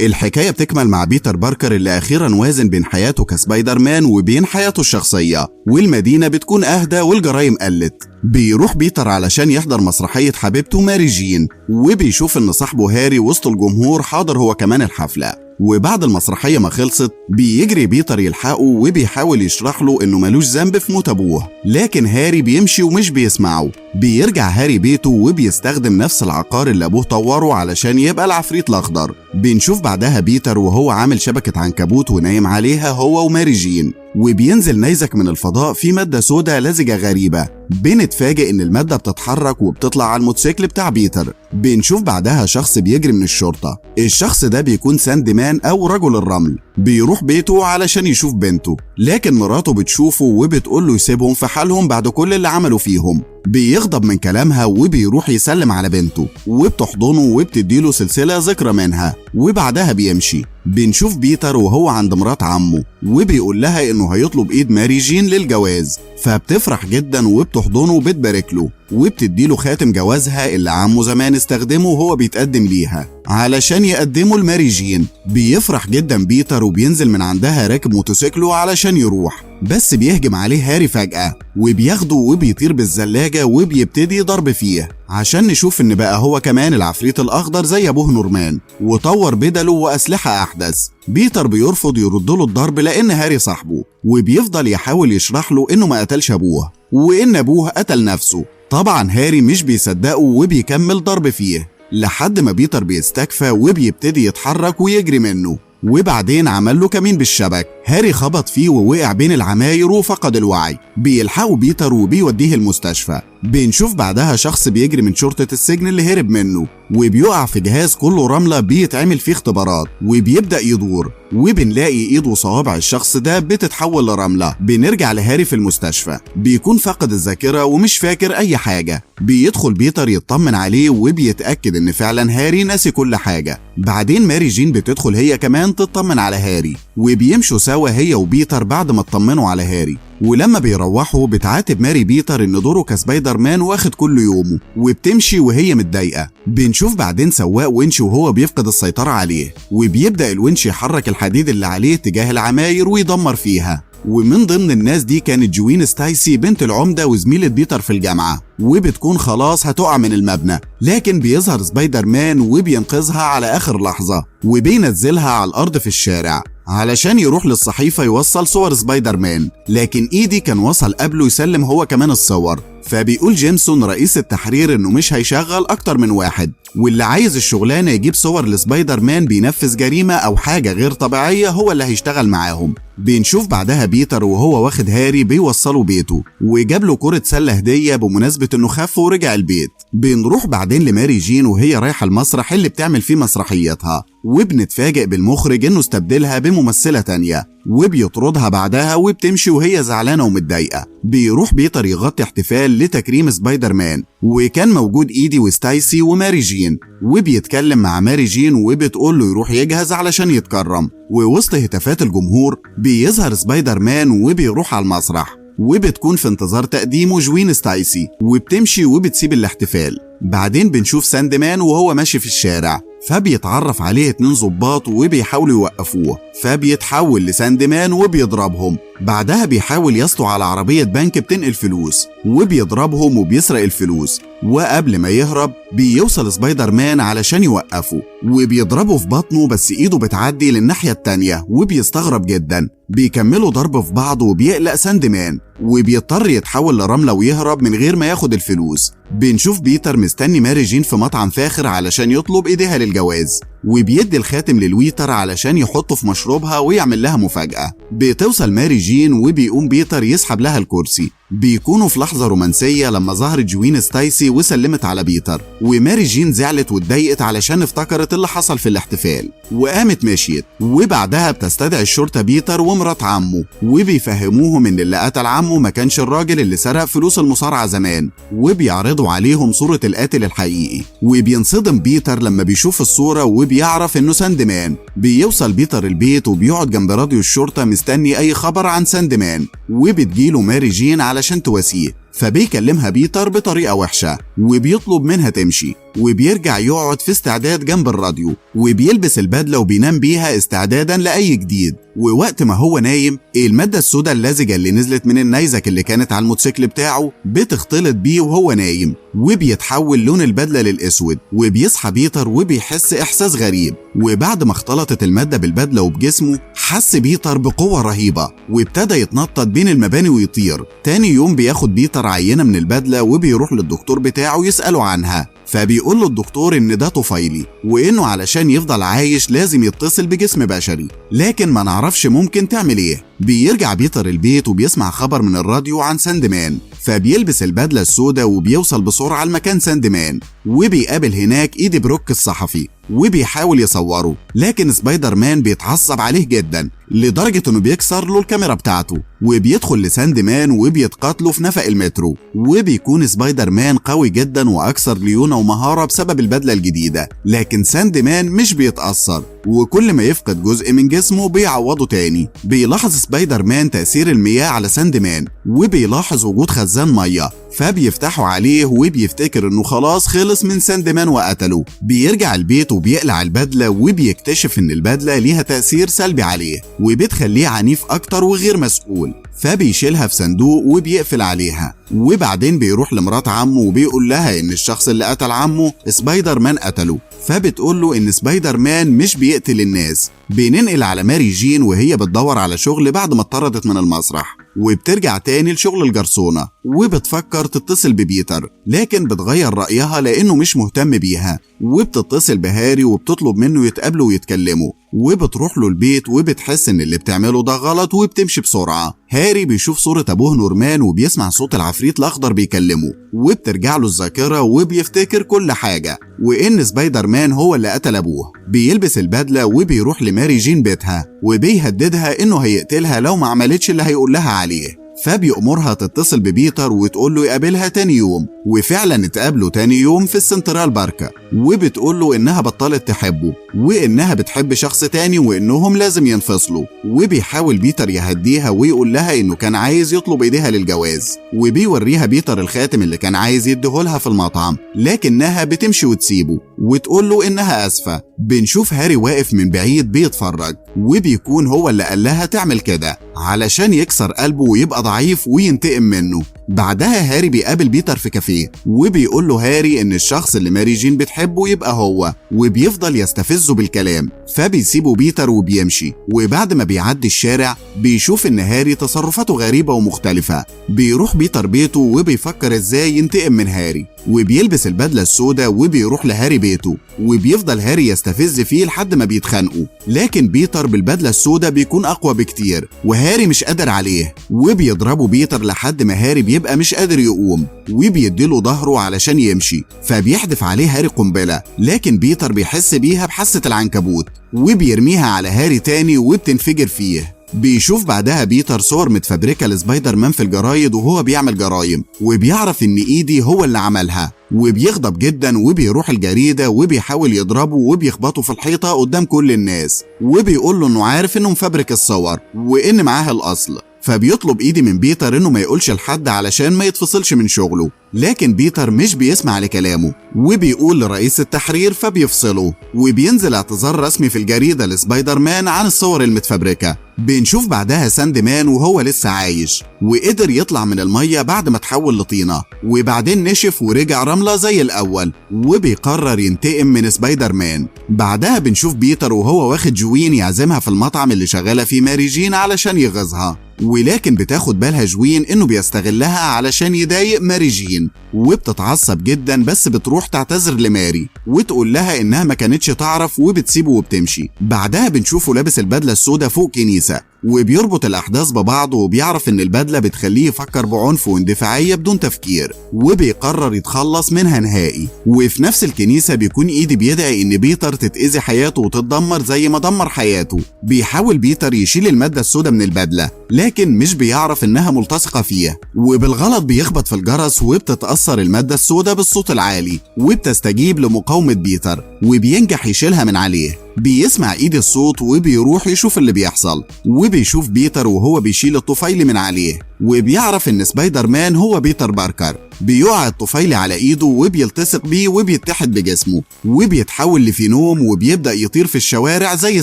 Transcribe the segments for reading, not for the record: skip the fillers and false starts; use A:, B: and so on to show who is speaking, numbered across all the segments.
A: الحكاية بتكمل مع بيتر باركر اللي أخيرا وازن بين حياته كسبايدر مان وبين حياته الشخصية، والمدينة بتكون أهدى والجرايم قلت. بيروح بيتر علشان يحضر مسرحية حبيبته ماري جين، وبيشوف إن صاحبه هاري وسط الجمهور حاضر هو كمان الحفلة. وبعد المسرحية ما خلصت بيجري بيتر يلحقه وبيحاول يشرح له انه ملوش ذنب في موت ابوه، لكن هاري بيمشي ومش بيسمعه. بيرجع هاري بيته وبيستخدم نفس العقار اللي ابوه طوره علشان يبقى العفريت الاخضر. بنشوف بعدها بيتر وهو عامل شبكة عنكبوت ونايم عليها هو وماري جين، وبينزل نيزك من الفضاء في مادة سوداء لزجة غريبة. بنتفاجئ ان المادة بتتحرك وبتطلع على الموتوسيكل بتاع بيتر. بنشوف بعدها شخص بيجري من الشرطة، الشخص ده بيكون ساند مان او رجل الرمل. بيروح بيته علشان يشوف بنته، لكن مراته بتشوفه وبتقول له يسيبهم في حالهم بعد كل اللي عملوا فيهم. بيغضب من كلامها وبيروح يسلم على بنته وبتحضنه وبتديله سلسلة ذكرى منها، وبعدها بيمشي. بنشوف بيتر وهو عند مرات عمه وبيقول لها انه هيطلب ايد ماري جين للجواز، فبتفرح جدا وبتحضنه وبتبارك له وبتديله خاتم جوازها اللي عمه زمان استخدمه وهو بيتقدم ليها علشان يقدمه لماري جين. بيفرح جدا بيتر وبينزل من عندها راكب موتوسيكله علشان يروح، بس بيهجم عليه هاري فجأة وبياخده وبيطير بالزلاجة وبيبتدي ضرب فيه، عشان نشوف ان بقى هو كمان العفريت الاخضر زي ابوه نورمان وطور بدله واسلحة احدث. بيتر بيرفض يرد له الضرب لان هاري صاحبه، وبيفضل يحاول يشرح له انه ما قتلش ابوه وان ابوه قتل نفسه. طبعا هاري مش بيصدقه وبيكمل ضرب فيه لحد ما بيتر بيستكفى وبيبتدي يتحرك ويجري منه، وبعدين عمل له كمين بالشبك. هاري خبط فيه ووقع بين العماير وفقد الوعي. بيلحقوا بيتر وبيوديه المستشفى. بنشوف بعدها شخص بيجري من شرطة السجن اللي هرب منه وبيقع في جهاز كله رملة بيتعمل فيه اختبارات وبيبدأ يدور، وبنلاقي ايده وصوابع الشخص ده بتتحول لرملة. بنرجع لهاري في المستشفى، بيكون فقد الذاكرة ومش فاكر اي حاجة. بيدخل بيتر يطمن عليه وبيتأكد ان فعلا هاري ناسي كل حاجة. بعدين ماري جين بتدخل هي كمان تطمن على هاري، وبيمشوا سوا هي وبيتر بعد ما اطمنوا على هاري. ولما بيروحوا بتعاتب ماري بيتر ان دوره كسبايدر مان واخد كل يومه، وبتمشي وهي متضايقه. بنشوف بعدين سواق ونش وهو بيفقد السيطره عليه، وبيبدا الونش يحرك الحديد اللي عليه تجاه العماير ويدمر فيها. ومن ضمن الناس دي كانت جوين ستايسي بنت العمدة وزميلة بيتر في الجامعة، وبتكون خلاص هتقع من المبنى، لكن بيظهر سبايدر مان وبينقذها على آخر لحظة وبينزلها على الأرض في الشارع علشان يروح للصحيفة يوصل صور سبايدر مان. لكن إيدي كان وصل قبله يسلم هو كمان الصور، فبيقول جيمسون رئيس التحرير إنه مش هيشغل أكتر من واحد، واللي عايز الشغلانة يجيب صور لسبايدر مان بينفذ جريمة أو حاجة غير طبيعية هو اللي هيشتغل معاهم. بنشوف بعدها بيتر وهو واخد هاري بيوصله بيته وجاب له كرة سلة هدية بمناسبة انه خف ورجع البيت. بنروح بعدين لماري جين وهي رايحة المسرح اللي بتعمل فيه مسرحيتها، وبنتفاجئ بالمخرج انه استبدلها بممثلة تانية وبيطردها بعدها وبتمشي وهي زعلانة ومتضايقة. بيروح بيتر يغطي احتفال لتكريم سبايدر مان، وكان موجود ايدي وستايسي وماري جين، وبيتكلم مع ماري جين وبتقول له يروح يجهز علشان يتكرم. ووسط هتافات الجمهور بيظهر سبايدر مان وبيروح على المسرح، وبتكون في انتظار تقديمه جوين ستايسي، وبتمشي وبتسيب الاحتفال. بعدين بنشوف ساند مان وهو ماشي في الشارع، فبيتعرف عليه 2 ضباط وبيحاولوا يوقفوه، فبيتحول لساند مان وبيضربهم. بعدها بيحاول يسطو على عربية بنك بتنقل فلوس وبيضربهم وبيسرق الفلوس، وقبل ما يهرب بيوصل سبايدر مان علشان يوقفه وبيضربه في بطنه، بس ايده بتعدي للناحية التانية وبيستغرب جدا. بيكملوا ضرب في بعض وبيقلق ساند مان وبيضطر يتحول لرملة ويهرب من غير ما ياخد الفلوس. بنشوف بيتر مستني ماري جين في مطعم فاخر علشان يطلب ايديها للجواز، وبيدي الخاتم لل waiter علشان يحطه في مشروبها ويعمل لها مفاجأة. بتوصل ماري جين وبيقوم بيتر يسحب لها الكرسي. بيكونوا في لحظة رومانسية لما ظهرت جوين ستايسي وسلمت على بيتر، وماري جين زعلت واتضايقت علشان افتكرت اللي حصل في الاحتفال وقامت مشيت. وبعدها بتستدعي الشرطة بيتر ومرات عمه وبيفهموهم ان اللي قتل عمه ما كانش الراجل اللي سرق فلوس المصارعة زمان، وبيعرضوا عليهم صورة القاتل الحقيقي. وبينصدم بيتر لما بيشوف الصورة وبيعرف انه ساند مان. بيوصل بيتر البيت وبيقعد جنب راديو الشرطة مستني اي خبر عن ساند مان، وبتجيله ماري جين علشان تواسيه. فبيكلمها بيتر بطريقة وحشة وبيطلب منها تمشي، وبيرجع يقعد في استعداد جنب الراديو وبيلبس البدلة وبينام بيها استعدادا لأي جديد. ووقت ما هو نايم المادة السوداء اللزجة اللي نزلت من النيزك اللي كانت على الموتوسيكل بتاعه بتختلط بيه وهو نايم، وبيتحول لون البدلة للأسود. وبيصحى بيتر وبيحس إحساس غريب، وبعد ما اختلطت المادة بالبدلة وبجسمه حس بيتر بقوة رهيبة وابتدى يتنطط بين المباني ويطير. تاني يوم بياخد بيتر عينة من البدلة وبيروح للدكتور بتاعه يسأله عنها، فبيقول له الدكتور إن ده طفيلي وإنه علشان يفضل عايش لازم يتصل بجسم بشري، لكن ما نعرفش ممكن تعمل إيه. بيرجع بيتر البيت وبيسمع خبر من الراديو عن ساندمان، فبيلبس البدلة السوداء وبيوصل بسرعة لمكان ساندمان، وبيقابل هناك إيدي بروك الصحفي وبيحاول يصوره، لكن سبايدر مان بيتعصب عليه جدا لدرجة انه بيكسر له الكاميرا بتاعته، وبيدخل لساند مان وبيتقاتلوا في نفق المترو. وبيكون سبايدر مان قوي جدا واكثر ليونة ومهارة بسبب البدلة الجديدة، لكن ساند مان مش بيتأثر، وكل ما يفقد جزء من جسمه بيعوضه تاني. بيلاحظ سبايدر مان تأثير المياه على ساند مان وبيلاحظ وجود خزان مية، فبيفتحوا عليه وبيفتكر انه خلاص خلص من ساند مان وقتله. بيرجع البيت وبيقلع البدلة وبيكتشف ان البدلة ليها تأثير سلبي عليه وبتخليه عنيف اكتر وغير مسؤول، فبيشيلها في صندوق وبيقفل عليها. وبعدين بيروح لمرات عمه وبيقول لها ان الشخص اللي قتل عمه سبايدر مان قتله، فبتقول له ان سبايدر مان مش بيقتل الناس. بننقل على ماري جين وهي بتدور على شغل بعد ما اتطردت من المسرح، وبترجع تاني لشغل الجرسونة وبتفكر تتصل ببيتر، لكن بتغير رأيها لأنه مش مهتم بيها، وبتتصل بهاري وبتطلب منه يتقابلوا ويتكلموا، وبتروح له البيت وبتحس ان اللي بتعمله ده غلط وبتمشي بسرعة. هاري بيشوف صورة ابوه نورمان وبيسمع صوت العفريت الاخضر بيكلمه، وبترجع له الذاكرة وبيفتكر كل حاجة وان سبايدر مان هو اللي قتل ابوه. بيلبس البدلة وبيروح لماري جين بيتها وبيهددها انه هيقتلها لو ما عملتش اللي هيقول لها عليه، فبيأمرها تتصل ببيتر وتقول له يقابلها تاني يوم، وفعلا اتقابلوا تاني يوم في السنترال بارك، وبتقول له انها بطلت تحبه وانها بتحب شخص تاني وانهم لازم ينفصلوا. وبيحاول بيتر يهديها ويقول لها انه كان عايز يطلب ايديها للجواز، وبيوريها بيتر الخاتم اللي كان عايز يديهولها في المطعم، لكنها بتمشي وتسيبه وتقول له انها اسفة. بنشوف هاري واقف من بعيد بيتفرج، وبيكون هو اللي قال لها تعمل كده علشان يكسر قلبه ويبقى ضعيف وينتقم منه. بعدها هاري بيقابل بيتر في كافيه، وبيقول له هاري ان الشخص اللي ماري جين بتحبه يبقى هو، وبيفضل يستفزه بالكلام، فبيسيبه بيتر وبيمشي. وبعد ما بيعدي الشارع بيشوف ان هاري تصرفاته غريبة ومختلفة. بيروح بيتر بيته وبيفكر ازاي ينتقم من هاري، وبيلبس البدلة السوداء وبيروح لهاري بيته، وبيفضل هاري يستفز فيه لحد ما بيتخانقوا، لكن بيتر بالبدلة السوداء بيكون أقوى بكتير وهاري مش قادر عليه، وبيضربه بيتر لحد ما هاري بيبقى مش قادر يقوم، وبيديله ظهره علشان يمشي، فبيحدف عليه هاري قنبلة، لكن بيتر بيحس بيها بحاسة العنكبوت وبيرميها على هاري تاني وبتنفجر فيه. بيشوف بعدها بيتر صور متفبركة لسبايدر مان في الجرايد وهو بيعمل جرايم، وبيعرف ان ايدي هو اللي عملها، وبيغضب جدا وبيروح الجريدة وبيحاول يضربه وبيخبطه في الحيطة قدام كل الناس، وبيقول له انه عارف انه مفبرك الصور وان معاه الاصل. فبيطلب ايدي من بيتر انه ما يقولش لحد علشان ما يتفصلش من شغله، لكن بيتر مش بيسمع لكلامه وبيقول لرئيس التحرير فبيفصله، وبينزل اعتذار رسمي في الجريدة لسبايدر مان عن الصور المتفبركة. بنشوف بعدها ساند مان وهو لسه عايش وقدر يطلع من المية بعد ما تحول لطينة، وبعدين نشف ورجع رملة زي الأول، وبيقرر ينتقم من سبايدر مان. بعدها بنشوف بيتر وهو واخد جوين يعزمها في المطعم اللي شغالة فيه ماري جين علشان يغيظها، ولكن بتاخد بالها جوين انه بيستغلها علشان يضايق ماري جين، وبتتعصب جدا، بس بتروح تعتذر لماري وتقول لها انها ما كانتش تعرف، وبتسيبه وبتمشي. بعدها بنشوفه لابس البدلة السوداء فوق كنيسة، وبيربط الأحداث ببعض، وبيعرف إن البدلة بتخليه يفكر بعنف واندفاعية بدون تفكير، وبيقرر يتخلص منها نهائي. وفي نفس الكنيسة بيكون إيدي بيدعي إن بيتر تتأذي حياته وتتدمر زي ما دمر حياته. بيحاول بيتر يشيل المادة السوداء من البدلة، لكن مش بيعرف إنها ملتصقة فيه، وبالغلط بيخبط في الجرس وبتتفجر وبتتأثر المادة السوداء بالصوت العالي وبتستجيب لمقاومة بيتر وبينجح يشيلها من عليه. بيسمع ايدي الصوت وبيروح يشوف اللي بيحصل، وبيشوف بيتر وهو بيشيل الطفيلي من عليه، وبيعرف ان سبايدر مان هو بيتر باركر. بيقع الطفيلي على ايده وبيلتصق بيه وبيتحد بجسمه وبيتحول لفينوم وبيبدأ يطير في الشوارع زي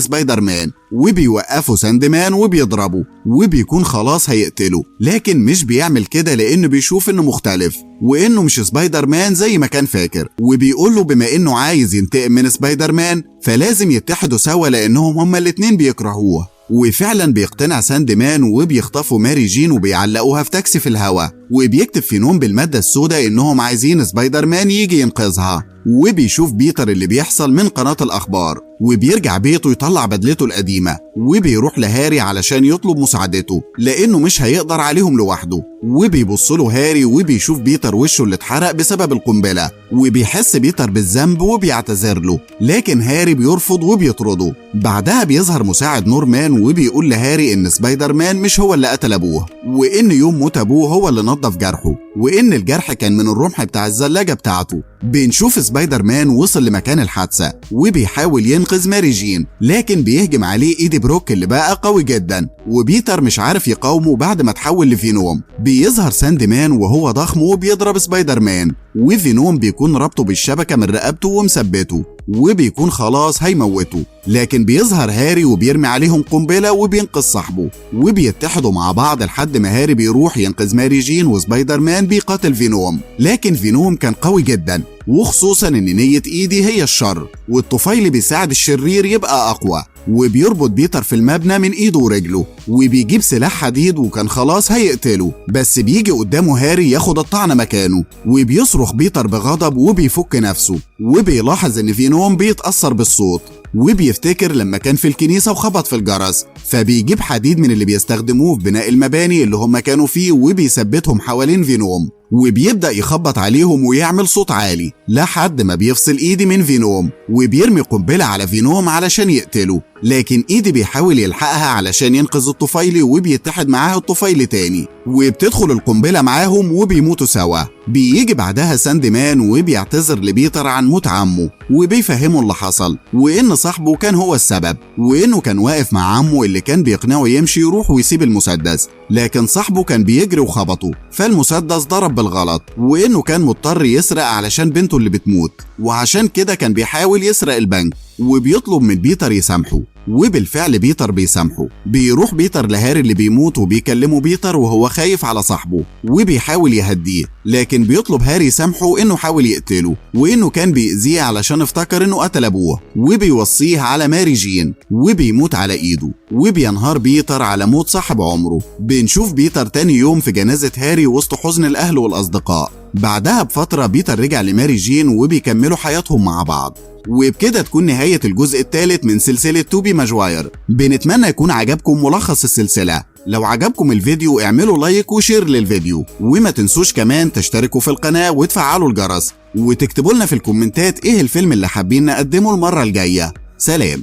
A: سبايدر مان، وبيوقفه ساندمان وبيضربه وبيكون خلاص هيقتله، لكن مش بيعمل كده لانه بيشوف انه مختلف وانه مش سبايدر مان زي ما كان فاكر، وبيقول له بما انه عايز ينتقم من سبايدر مان فلازم يتحدوا سوا لانهم هما الاتنين بيكرهوه. وفعلا بيقتنع ساند مان وبيخطفوا ماري جين وبيعلقوها في تاكسي في الهوا، وبيكتب فينوم بالمادة السوداء انهم عايزين سبايدر مان يجي ينقذها. وبيشوف بيتر اللي بيحصل من قناة الأخبار، وبيرجع بيته يطلع بدلته القديمة، وبيروح لهاري علشان يطلب مساعدته لأنه مش هيقدر عليهم لوحده. وبيبص له هاري وبيشوف بيتر وشه اللي اتحرق بسبب القنبلة، وبيحس بيتر بالذنب وبيعتذر له، لكن هاري بيرفض وبيطرده. بعدها بيظهر مساعد نورمان وبيقول لهاري إن سبايدر مان مش هو اللي قتل أبوه، وإن يوم موت أبوه هو اللي نظف جرحه، وإن الجرح كان من الرمح بتاع الزلاجة بتاعته. بنشوف سبايدر مان وصل لمكان الحادثة وبيحاول ينقذ ماري جين، لكن بيهجم عليه ايدي بروك اللي بقى قوي جدا، وبيتر مش عارف يقاومه بعد ما تحول لفينوم. بيظهر ساند مان وهو ضخم وبيضرب سبايدر مان، وفينوم بيكون ربطه بالشبكة من رقبته ومثبته، وبيكون خلاص هيموته، لكن بيظهر هاري وبيرمي عليهم قنبلة وبينقذ صاحبه، وبيتحدوا مع بعض لحد ما هاري بيروح ينقذ ماري جين وسبايدر مان بيقاتل فينوم. لكن فينوم كان قوي جدا، وخصوصا ان نية ايدي هي الشر، والطفيل بيساعد الشرير يبقى اقوى، وبيربط بيتر في المبنى من ايده ورجله، وبيجيب سلاح حديد وكان خلاص هيقتله، بس بيجي قدامه هاري ياخد الطعنة مكانه، وبيصرخ بيتر بغضب وبيفك نفسه، وبيلاحظ ان فينوم بيتأثر بالصوت، وبيفتكر لما كان في الكنيسة وخبط في الجرس، فبيجيب حديد من اللي بيستخدموه في بناء المباني اللي هم كانوا فيه وبيثبتهم حوالين فينوم، وبيبدأ يخبط عليهم ويعمل صوت عالي لحد ما بيفصل ايدي من فينوم، وبيرمي قنبلة على فينوم علشان يقتله، لكن ايدي بيحاول يلحقها علشان ينقذ الطفيلي وبيتحد معاه الطفيلي تاني، وبتدخل القنبلة معاهم وبيموتوا سوا. بيجي بعدها ساند مان وبيعتذر لبيتر عن موت عمه، وبيفهمه اللي حصل، وإن صاحبه كان هو السبب، وإنه كان واقف مع عمه اللي كان بيقنعه يمشي يروح ويسيب المسدس، لكن صاحبه كان بيجري وخبطه، فالمسدس ضرب بالغلط، وإنه كان مضطر يسرق علشان بنته اللي بتموت، وعشان كده كان بيحاول يسرق البنك، وبيطلب من بيتر يسامحه، وبالفعل بيتر بيسامحه. بيروح بيتر لهاري اللي بيموت وبيكلمه بيتر وهو خايف على صاحبه، وبيحاول يهديه، لكن بيطلب هاري يسامحه انه حاول يقتله، وانه كان بيأذيه علشان افتكر انه قتل ابوه، وبيوصيه على ماري جين، وبيموت على ايده، وبينهار بيتر على موت صاحب عمره. بنشوف بيتر تاني يوم في جنازة هاري وسط حزن الاهل والاصدقاء. بعدها بفترة بيتر رجع لماري جين وبيكملوا حياتهم مع بعض. وبكده تكون نهاية الجزء الثالث من سلسلة توبي ماجواير. بنتمنى يكون عجبكم ملخص السلسلة. لو عجبكم الفيديو اعملوا like و share للفيديو، وما تنسوش كمان تشتركوا في القناة وتفعلوا الجرس، وتكتبوا لنا في الكومنتات ايه الفيلم اللي حابين نقدمه المرة الجاية. سلام.